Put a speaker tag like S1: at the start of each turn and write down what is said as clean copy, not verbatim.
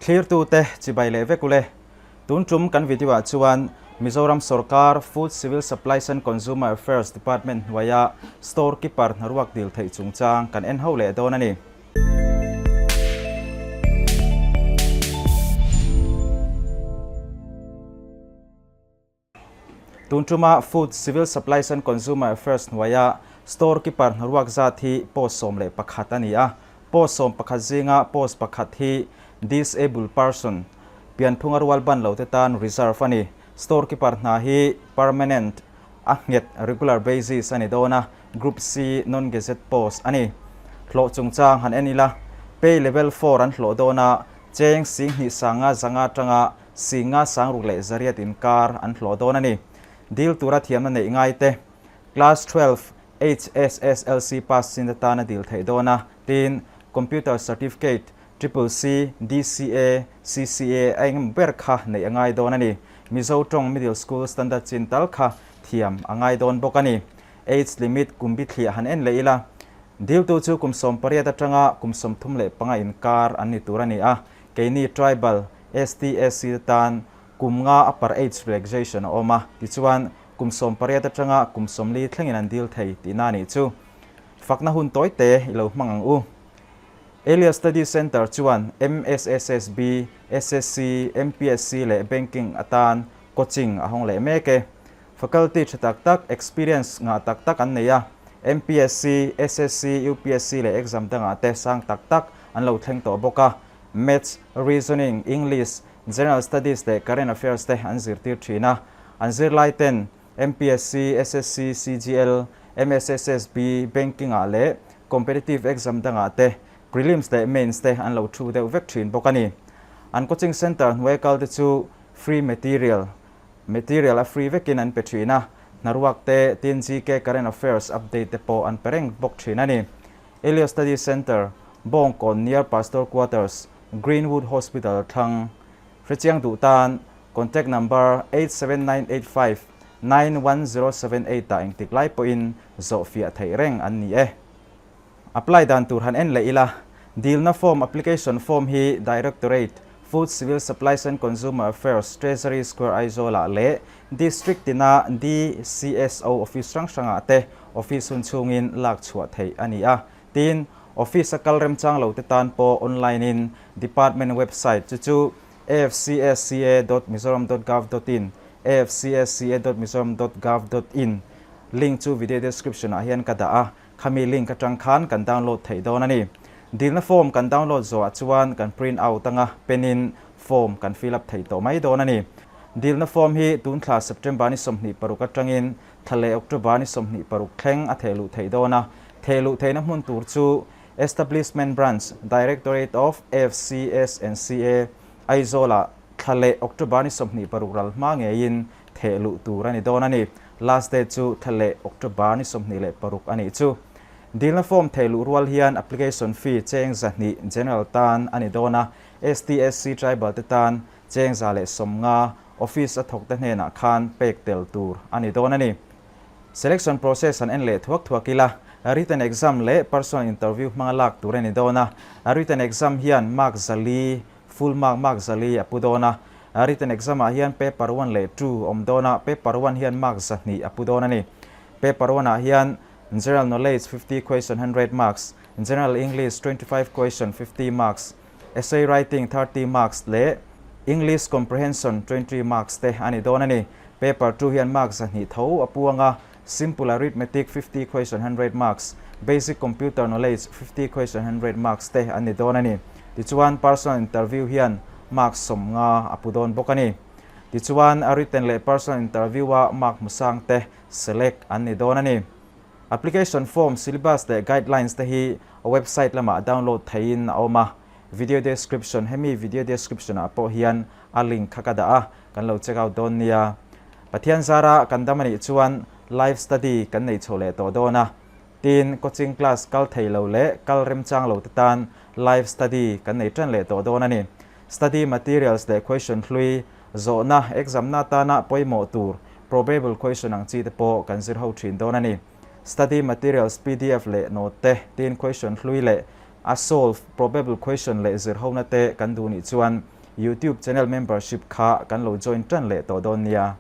S1: Thlirtute chibai leh vek ule. Tun tum kan video ah chuan Mizoram sorkar Food Civil Supplies and Consumer Affairs Department hnuaia Store Keeper hnaruak dil theih chungchang kan en ho leh dawn a ni. Tun tuma Food, Civil Supplies and Consumer Affairs hnuaia Store Keeper hnaruak zat hi post 11 a ni a. Post 11 zinga post pakhat hi Disable Person, pianphunga rual ban lote tan reserve a ni. Store Keeper hna hi permanent, a nghet, regular basis a ni dawn a, Group C non-gazette post a ni. Hlawh chungchang han en ila, Pay Level 4 an hlawh dawn a, cheng 25 zanga atanga Singa sangruk leh zariat inkar an hlawh dawn a ni. Dil tura thiamna neih ngai te, Class 12 HSSLC pass chin atana dil theih dawn a, tin Computer Certificate, Triple C, DCA, CCA a engemaw ber kha neih a ngai dawn a ni. Mizo tawng Middle School Standard chin tal kha thiam a ngai dawn bawk a ni. Age limit kum bithliah han en leh ila, diltu chu kum 18 atanga kum 35 inkar an ni tur a ni a, keini Tribal, STSC te tan kum nga upper age relaxation a awm a, tichuan kum 18 atanga kum 40 thlengin an dil thei tihna a nih chu. Fakna hun tawi te i lo hmang ang u. Elia Study Centre chuan MSSSB, SSC, MPSC leh Banking atan coaching a hawng leh mek e. Faculty tha tak tak, experience ngah tak tak an nei a, MPSC, SSC, UPSC leh exam dangah te sang tak tak an lo thleng tawh bawk a. Maths, Reasoning, English, General Studies leh Current Affairs te an zirtir thin a. An zirlai ten MPSC, SSC, CGL, MSSSB, Banking ah leh Competitive Exam dangah te Prelims leh Mains te an lo thu deuh vek thin bawk a ni. An coaching centre hnuai kal te chu free material, material a free vekin an pe thin a, hnaruak te, tin GK Current Affairs update te pawh an pe reng bawk thin a ni. Elio Study Centre, Bawngkawn near Pastor Quarters, Greenwood Hospital thlang. Hrechiang duh tan contact number 87985 91078 ah engtik lai pawhin zawh fiah theih reng an ni e. Apply dan tur han en leh ila, dilna form application form hi Directorate, Food Civil Supplies and Consumer Affairs, Treasury Square Aizawl ah leh District tina DCSO office hrang hrangah te office hun chhungin lak chhuah theih a ni a. Tin, office a kal remchang lo te tan pawh online in department website chu chu afcsca dot mizoram dot gov dot in, afcsca dot mizoram dot gov dot in, link chu video description ah hian ka dah a, khami link atang khan kan download theih dawn a ni. Dilna form kan download zawhah chuan kan print out anga pen in form kan fill up thei tawh mai dawn a ni. Dilna form hi tun thla September ni 26 atangin thla leh October ni 26 thleng a thehluh theih dawn a. Thehluh theihna hmun tur chu Establishment Branch, Directorate of FCS and CA, Aizawl-ah thla leh October ni 26 ral hma ngeiin thehluh tur a ni dawn a ni. Last date chu thla leh October ni 26 a nih chu. Dilna form thehluh rual hian application fee cheng 200 general tan a ni dawn a, STSC tribal te tan cheng 150 office a thawk te hnenah khan pek tel tur a ni dawn a ni. Selection process an en leh thuak thuak ila, written exam leh personal interview hmanga lak tur a ni dawn a. Written exam hian mark 4, full mark mark 4 a pu dawn a. Written exam ah hian paper one leh two awm dawn a, paper one hian mark 200 a pu dawn a ni. Paper one ah hian General Knowledge 50 question 100 marks, General English 25 question 50 marks, Essay writing 30 marks leh English comprehension 20 marks te a ni dawn a ni. Paper two hian mark 200 tho a puang a, Simple Arithmetic 50 question 100 marks, Basic Computer Knowledge 50 question 100 marks te an ni dawn a ni. Tichuan personal interview hian mark 50 a pu dawn bawk a ni. Tichuan a written leh personal interview a mark hmusang te select an ni dawn a ni. Application form, syllabus leh guidelines te hi a website lamah download theihin a awm a. Video description, hemi video description ah pawh hian a link kha ka dah a, kan lo check out dawn nia. Pathian zara kan dam anih chuan live study kan nei chho leh tawh dawn a. Tin, coaching class kal thei lo leh kal remchang lo te tan live study kan nei tan leh tawh dawn a ni. Study materials leh question hlui zawhna, exam na atana pawimawh tur probable question ang chi te pawh kan zir ho thin dawn a ni. Study materials pdf leh note te, tin question hlui leh A solve probable question leh zir hona te kan duh nih chuan YouTube channel membership kha kan lo join tan leh tawh dawn nia.